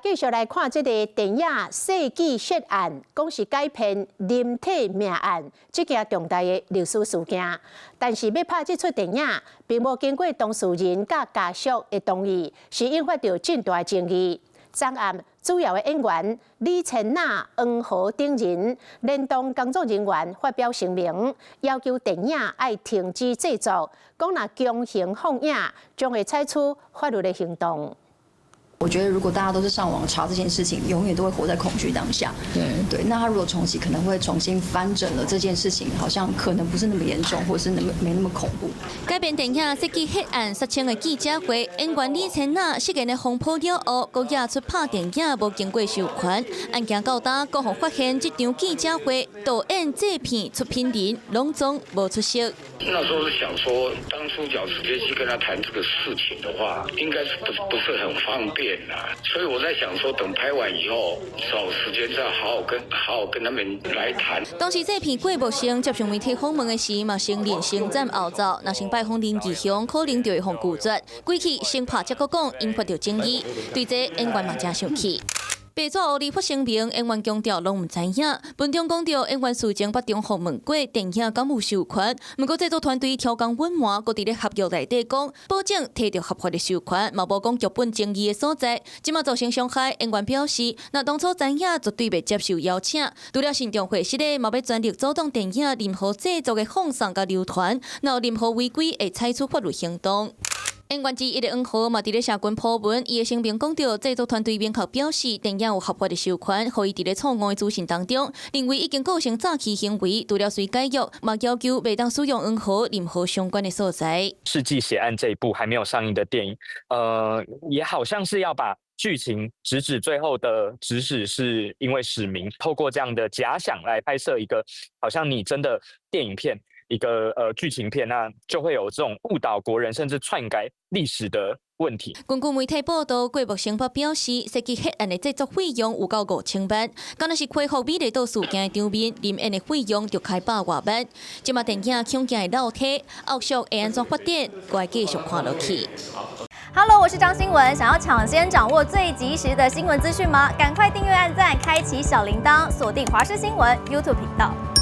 繼續來看這個電影《世紀血案》，講是改編林體命案這件重大的歷史事件。但是欲拍這齣電影，並無經過當事人佮家屬的同意，是引發著真大爭議。昨暗主要的演員李千娜、黃河等人聯同工作人員發表聲明，要求電影愛停止製作，講若強行放映，將會採取法律的行動。我覺得如果大家都是上網查這件事情，永遠都會活在恐懼當下。對對，那他如果重啟，可能會重新翻整了這件事情，好像可能不是那麼嚴重，或是那麼沒那麼恐怖。改編電影《世紀血案》殺青的記者會，演員李千娜飾演的風波了後，閣惹出拍電影無經過授權，案件到今，閣予發現這場記者會導演、製片、出品人攏總無出席。那時候是想說，當初講直接去跟他談這個事情的話，應該是不是很方便。所以我在想說，等拍完以後，找時間再好好跟他們來談。當時製片郭木生接受媒體訪問的時，嘛承認先斬後奏，若先拜訪林義雄，可能就會予拒絕。過去先拍才閣講，引發著爭議。對這演員嘛誠生氣。白紙烏裡發聲明，演員強調攏毋知影。文中講著演員事前捌重複問過電影敢有授權，毋過製作團隊挑工隱瞞，閣佇咧合約內底講，保證提著合法的授權，嘛無講劇本爭議的所在。這馬造成傷害，演員表示，若當初知影，絕對袂接受邀請。除了慎重會失的，嘛欲全力阻擋電影任何製作的放送佮流傳，若有任何違規，會採取法律行動。演員之一的黃河嘛，佇咧社群 po 文，伊的聲明講著，製作團隊明確表示，電影有合法的授權，予伊佇咧錯誤的資訊當中，認為已經構成詐欺行為，除了隨解約，嘛要求袂當使用黃河任何相關的素材。世紀血案這一部還沒有上映的電影，也好像是要把劇情直指最後的指使是因為史明透過這樣的假想來拍攝一個好像擬真的電影片。一個劇情片，那就會有這種誤導國人甚至篡改歷史的問題。根據媒體報道，郭木生表示，世紀血案的製作費用有夠5000萬，敢若是恢復美麗島事件的場面，臨演的費用就開100外萬。這馬電影恐驚會落胎，後續會按怎發展，閣繼續看落去。 Hello，我是張新聞，想要搶先掌握最及時的新聞資訊嗎？趕快訂閱、按讚、開啟小鈴鐺，鎖定華視新聞 YouTube 頻道。